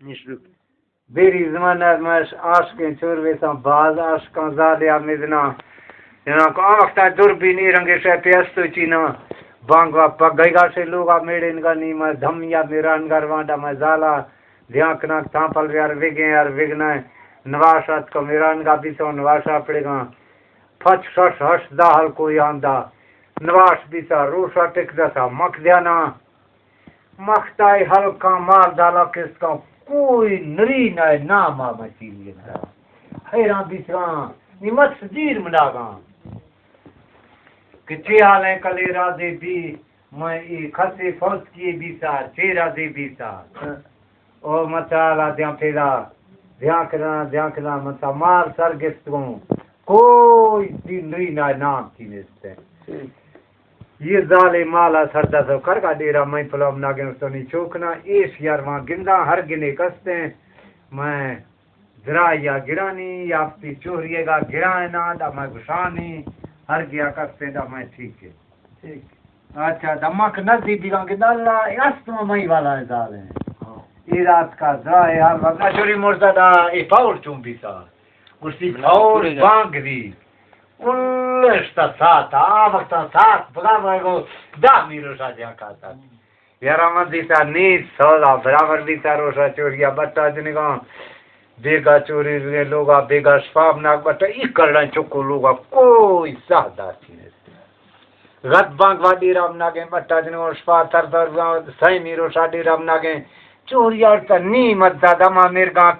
نشرک۔ بیری زمانہ مش عاشقیں چور ویساں، باز عاشقاں زالیا مزناں۔ جناں کو آ وقتا دور بی نی رنگے شے پیستو چینا۔ بانگوا پگئی گاشے لوگا میڑینگا نی، میں دھمیا میرانگا روانڈا میں زالا دیاں کناں تاں پل یار وگیں یار وگنائیں۔ نواشات کو میرانگا بیسو نواشا پڑگاں۔ پچ شش ہشت دا ہلکو یاندا۔ نواش بیسا روشا ٹک دسا مک دیانا۔ مختائے ہلکاں مال دالا کستکاں، کوئی نری نائے نام آ مچی لیتا۔ حیران بیسراں، نی مس دیر مناگاں۔ کہ چے حالیں کلے رازے بی، میں ای کھسے فوت کیے بیسا، چے رازے بیسا۔ او متالا دیاں پیدا، دیاں کنا، دیاں کنا، متا مال سر گفتگوں۔ کوئی دی نری نائے نام کی نیستے۔ یہ زالے مالا سردا سو کرگا ڈیرا میں پلام ناگن استونی چوکنا ایش یار وہاں گندا ہر گنے کستیں۔ میں زرایا گرانی یافتی چوریے گا گرائنا دا میں گشانی ہر گیا کستیں دا میں ٹھیک ہے۔ ٹھیک۔ اچھا، دمک نزی بیگان کہ اللہ است میں والا زالے۔ ہاں۔ اے رات کا زرائے حال وقت چوری مرتا دا اے پاور چون بیتا۔ گوشتی، پاور بانگ دی۔ الشتا ساعت، آ وقتا ساعت بگا بگو، دہ میرو شاہ جہاں کاتا۔ یارا من دیتا نیت سودا برابر بیتا روشا چوریا بٹا جنگان۔ بیگا چوری روئے لوگا، بیگا شفاب ناک بٹا، ای کرڑا چکو لوگا، کوئی ساہ داتی نیست۔ غد بانگ وا ڈیرا ہم ناگیں، بٹا جنگو شپا تر تر سائیں میرو شا ڈیرا ہم ناگیں۔ چوری آڑتا نی مددا دما میرگاں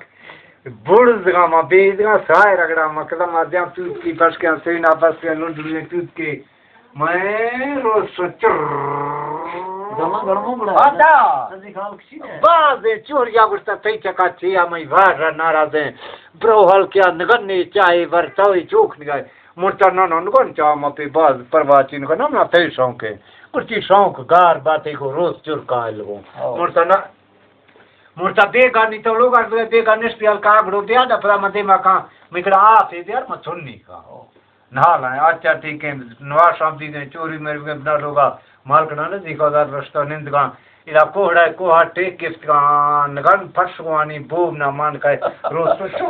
بڑزگاں ما بیدگاں سائے رگڑا مکدم آ دیاں توت کی پشکیاں سینا بس کے لنڈ لویں توت کے۔ میں روز سچر۔ دما گڑمو بڑا۔ آتا۔ نزدیک حال کسی نے۔ بازیں چوریا گوشتا تئی چکا چیا مئی وار را ناراضیں۔ برو حال کیا نگن نے چاہے ورتاوی چوک نگائے۔ مرتا نہ نہ نگن چا ما پہ باز پرواہ چین کنم نہ تئی شوق ہے۔ مرتی شوق گار باتے کو روز چر قائل گوں۔ ہاں۔ مرتا نہ، مرتا بیگا نی تو لوگ بیگا نشتی ہلکا گڑو بیا دا پدا من دیما کان مکڑا آتے دیار من تھنی کا۔ نہ لائیں، اچا ٹھیک ہے، نواشاں دیدیں، چوری مروگیں بنا لوگا مالکڑا نہ دیکھا دار رشتہ نندگاں۔ ادا کوہڑا کوہا ٹیک گفتگاں، نگن پرشگوانی بوب نہ مان کئے روز تو شو۔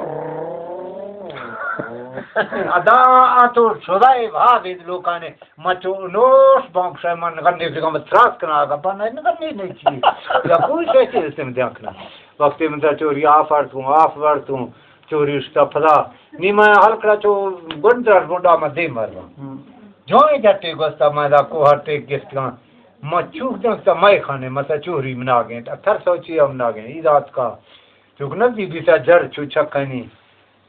ادا آ تو شدائے بھا بید لوکانے، مچو نوش بانک شای من نگن دیکھگا، من تراس کنا آگا، پانا نگن نہیں نہیں چی۔ یا کوئی شای چیز سے من دیان کنا۔ وقتی من تا چوری آف آرتوں، آف آرتوں، چوری اشتا پدا۔ نی من ہلکڑا چو گنڈر گنڈا من دیم مرواں۔ ہم۔ جوئیں جٹے گوستا من دا کوہر ٹیک گفتگاں۔ من چوک دنستا مئے خانے، من تا چوری مناگیں۔ ترسو چی ہم ناگیں۔ ای رات کا چوک نزدی بیتا جر چو چکنی۔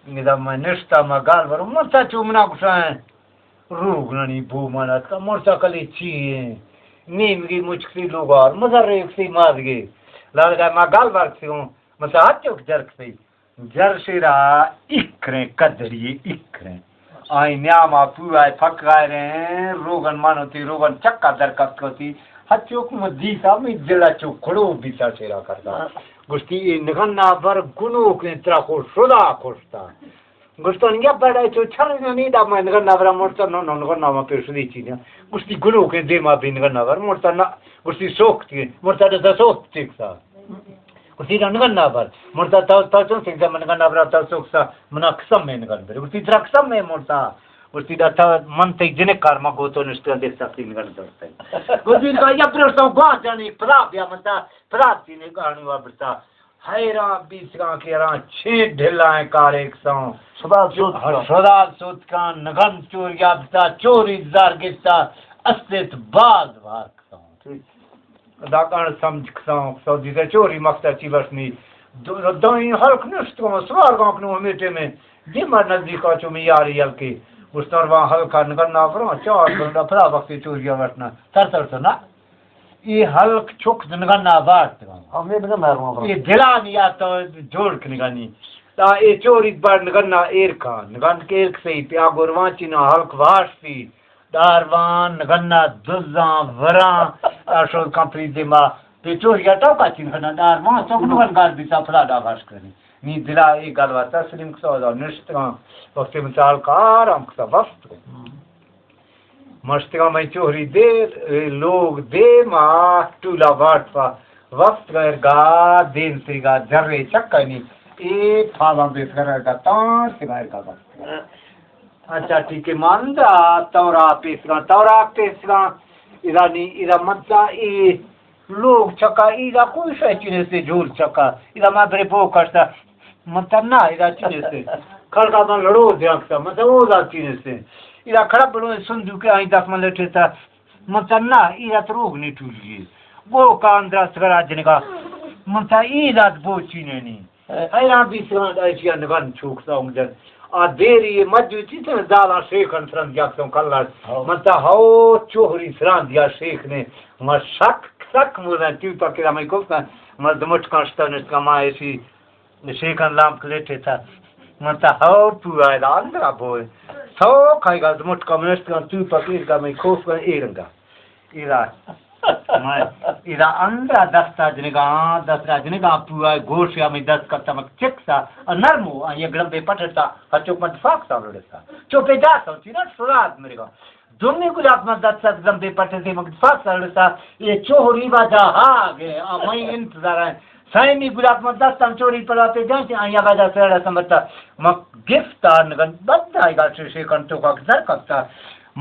ادا من نشتا من گال برو۔ من تا چو منا گشائیں۔ روگ ننی بو من اتکا۔ مرتا کلی چی ہیں؟ نیمگی مچکتی لوگار۔ مزر ریکتی مادگی۔ لالگا من گال برکتی ہوں۔ من تا ہر چوک جرکتی۔ جرشیرا اکریں، کدڑی اکریں۔ آئی نیاما پورا پک غائریں، روغن مانوتی، روغن چکا درکت کوتی۔ ہچوک من دیتا، می دلا چو کھڑو بیتا شیرا کرتا۔ گوشتی، اے نگنا بر گنوکیں ترا کو شدا کشتا۔ گوشتن، یا بڑا چو چھر نہ نی دا میں نگنا برا مرتا، نو، نو، نگنا ما پیش دی چیزیں۔ گوشتی، گنوکیں دیما بی نگنا بر مرتا نہ۔ گوشتی، سوکتی، مرتا دا سوکتی کسا۔ گوشتی، نگن نابر۔ مرتا تو، تو چون سنگتا من نگن نابر، تو سوکسا، منا قسم میں نگن بر۔ گوشتی، ترا قسم میں مرتا۔ گوشتی، دا تا من تی جنک کار ما گوتو نشتگا دیر سختی نگن درستے۔ گوشتی، کا یا پرستو گوا جانی، پدا بیا من تا، پدا تینے گانی وا برتا۔ حیران بیسگاں کہ یراں چے ڈھلائیں کارے کساں۔ شداد سوتکاں۔ شداد سوتکاں، نگن چوریا بتا، چوری زار گپتا، استت باز وار کساں۔ ٹھیک۔ ادا گڑ سمجھ کساں، کساں دیدہ چوری مکتا چی بس نی۔ دو، دائیں ہلک نشتگاں، سوار گاں کنوں ہمے ٹیمے۔ دیما نزدیکا چو می یاری ہلکے۔ گوشتار وہاں ہلکا نگن نابراں، چار گھنٹہ پدا وقتی چوریا وٹنا۔ تر تر تو نا۔ اے ہلک چک نگن نابارت۔ ہمے نگن نابراں۔ اے دلانی آتا جوڑ کنگانی۔ تا اے چوری بار نگن نا ایر کان۔ نگن کے ایر کسی پیا گروان چینا ہلک واش پی۔ داروان، نگنا دزاں، وراں، اشو کمپنی دیما، پہ چوری ٹوکا چین کنا، داروان، سوک نگن گار بیتا، پدا ڈاگاش کنی۔ نی دلا اے گل وا تسلیم کسا، دا نشتگاں، وقتی مثال کار ہم کسا وفت کو۔ مشتگاں میں چوری دے، اے لوگ دے، ما ٹولا واٹ پا، وقت غیر گا دین سیگا جرے چکانی، اے پھاواں بیسگر غیر گا تان سیگا غیر گا وقت۔ اچھا، ٹھیک ہے، ماندا تورا پیسگا، تورا پیسگا، ادا نی، ادا متا اے لوگ چکا، ادا کوئی شے چینے سے جھول چکا، ادا ما برے بو کشتا، متا نہ، ادا چینے سے، کھڑکا من لڑو دیاکتا، متا او دا چینے سے، ادا کھڑا بلو صندوق آئی دس من لٹے تا، من تھا نہ، اے ات روگ نی ٹولی۔ گو کان درست کرا جنگا۔ من تھا اے دات بوچی نی۔ حیران بیسگاں ایشی ءَ نگن چوک سونگ جن۔ آ دیری مجو چیز دالا شیخ انسرن جاکسوں کلر۔ ہاں۔ من تھا ہو چوہری سران دیا شیخ نے۔ ما شک سک مودن تیو تک میں گفتن۔ ما دمٹ کاشتا نشتگا ما ایشی شیکن لامپ کلیٹے تھا۔ من تھا ہو پورا ادا اندرا بوئے۔ سو کھائیگا زمٹ کمنسٹ کن تو پکیر کا میں کوف کن ایرنگا۔ ایرا۔ میں ایرا اندرا دستا جنگا، دستا جنگا پورا گوشیا میں دست کرتا مک چک سا۔ نرمو، آ یہ گرم بے پٹتا، ہچوک من فاک سا لڑتا۔ چو پہ دا سو چینا سراد میرے گا۔ دومی گلات من دست ات گم بے پٹے دے مگد فاس سرسا، اے چوہری واجہ ہا گے، آ مئی انتظار ہے۔ سیمی گلات من دست ہم چوری پڑا پہ جان سے، آیا واجہ سرڑا سمجھتا۔ مک گفتا نگن بد آئے گا شیشے کن تو کا در کپتا۔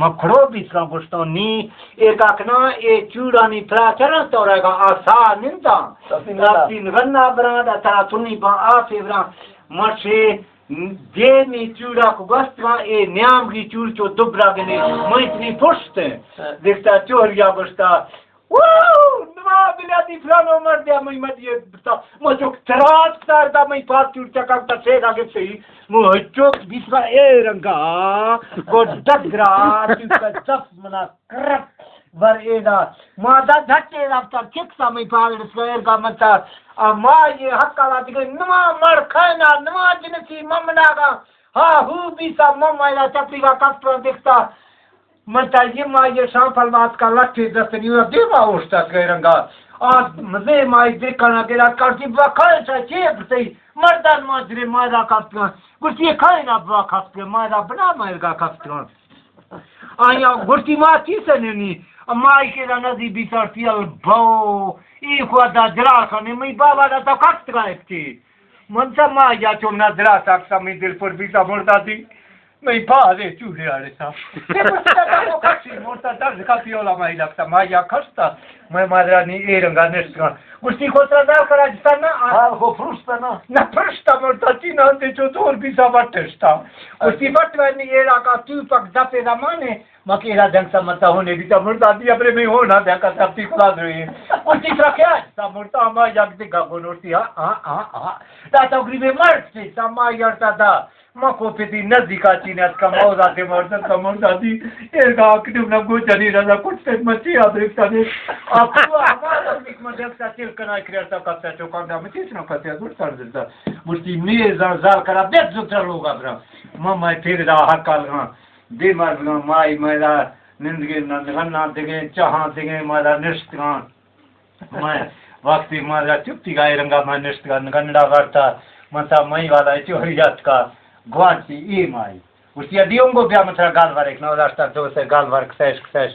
مک کھڑو بیسگاں گشتوں نی، اے کاکنا، اے چوڑانی پرا چرن تو رہے گا، آ سا نندا۔ سفی نندا۔ سفی نگن نہ بران، دا ترا تنی با آ فیوران۔ مشے دیمی چوڑا کو گوستگاں، اے نیامگی چوڑ چو دبرا گنے، مئی تنی پشت ہیں۔ ہاں۔ دیکھتا چوہریا گوشتا، "واو، نما بلادی فلانو مردیا مئی مدیے بتا، مجھو تراس کتار دا مئی پار چوڑ چکا تا سیگا گپتے ہی، مو ہچوک بیسگا اے رنگا، گو ڈگرا، چوکا دف منا کرک، ور ایدا، ما دا دھٹے رفتار چک سا مئی پار رسگا ایر کا متا، آ ما یہ حق آلا دیگه نما مڑ کھائنا، نما جنسی ممناگا، ہا ہو بیسا مم ایدا چپریگا کپترا دکھتا، من تا یہ ما یہ شام پلوات کا لٹھے دستنی و دیما اوشتا گئے رنگا، آ مزے ما یہ دکھانا گرا کرتی بکھائے سا چیب سی، مردان ما جرے ما دا کپترا، گوشتی یہ کھائنا با کپترا، ما دا بنا مائرگا کپترا۔ آیا گوشتی ما چی سننی؟ ما ایشی را نزی بیسارتی البو۔ ای خدا جرا کنه، می بابا را تا کشت گایتی۔ من سا ما یا چون نزرا ساکتا می دل پر بیتا مردا دی۔ می پا دے چوڑے آڑے سا۔ ای گوشتی تا کو کشی مردا درد کا پیولا ما لگتا۔ ما یا کشتا۔ مئے مادرانی اے رنگا نشتگاں۔ گوشتی کو ترا دار کرا جتا نا؟ ہاں، کو پرشتا نا۔ نہ پرشتا مرتا چی نا دے چو دور بیسا بٹشتا۔ گوشتی بٹ ونی اے راکا تو پک دپے دا مانے، مکے را جنگ سا متا ہونے بیتا مرتا دی ابرے میں ہونا دیا کا ترتی خدا دوئے۔ گوشتی ترا کیا جتا مرتا ما یک دگا گنورتی ہاں، ہاں، ہاں، ہاں۔ دا تو گریبے مرد سے سما یارتا دا۔ ما کو پتی نزدیکا چین اتکا، ما اودا تے مردن تا مردا دی، ایر گا اکٹو نہ گو جنی رضا کچھ تے مچی آ دیکھتا دے۔ آپ کو ہمارا دیکھ ما دیکھتا چل کنا کرتا کتا چوکان دا مچی سنا کتا گڑ سر دلتا۔ مشتی میزان زال کرا بیت زوتر لوگا برا۔ ما مائے پھیر دا حق آل گا۔ دے مار گا مائی مائے دا نندگے نندگن نا دگے چاہاں دگے مائے دا نشت گا۔ مئے وقتی ما را چپتی گائے رنگا ما نشتگا گنڈا ورتا، من تا مئی والا چوری اتکا، گوانچی ای مائی۔ گوشتی، "ادی اونگو بیا من ترا گال ورک، نو داشتا دو سے گال ورک سیش کسیش۔"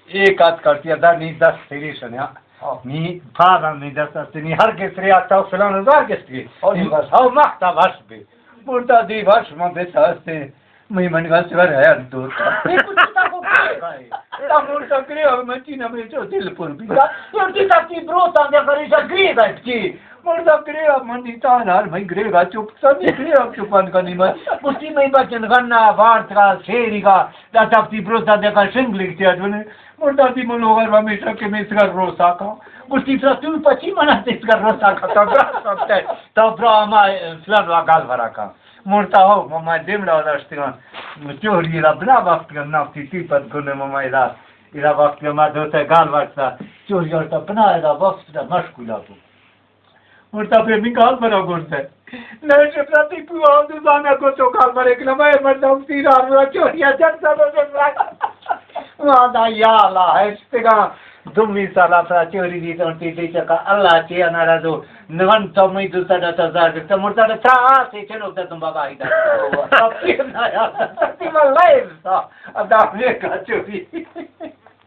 ایک آت کرتی ادا نی دست سری شنیا۔ ہاں۔ نی پادا نی دست است، نی ہر گسری آتا فلان ہزار گستی۔ اور نی بس۔ ہاں، مختا وش بی۔ مردا دی وش ما بیتا ہستے۔ مئی من گا سر ہے دور کا۔ اے کچھ تا کو کیا ہے؟ تا مور کا کرے اور من چینا میں جو دل پر بھی۔ تو تی تا تی برو تا دے کری سا گری گا کی۔ مور دا کرے اور من دی تا نار مئی گری گا چپ سا نہیں گری اور چپان کا نہیں مئی۔ اسی مئی بچن گنا بار ترا شیری گا۔ دا تا تی برو تا دے کا سنگ لکھتے ہیں۔ مور دا دی من لوگ ہمیشہ کے میں سر رو سا کا۔ اسی طرح تو پچی منا تے سر رو سا کا۔ تا برا سب تے۔ تا برا ما فلان وا گال ورا کا۔ مرتا ہو، مما دیمڑا داشتگان۔ چوری را بنا وقت گن نفتی تی پد گنے مما ادا، ادا وقت گن ما دوتا گال وقتا۔ چوری را بنا ادا وقت دا مشغولا بو۔ مرتا پہ می گال برا گرتا۔ نہ شپنا تی پو آن دو زانا کو تو گال برے کنا، میں مردم تی را را چوری جن سا دو جن را۔ وادا یا اللہ، ہشتگان۔ دومی سالا سرا چوری دی تون تی دی چکا اللہ چی انارا دو۔ نون تو مئی دو ساڈا تا زار گفتا، مرتا تا آ سے چلو تا تم بابا ہی دا۔ اب پھر نہ یار، تی من لائر سا۔ ادا میں کا چوری۔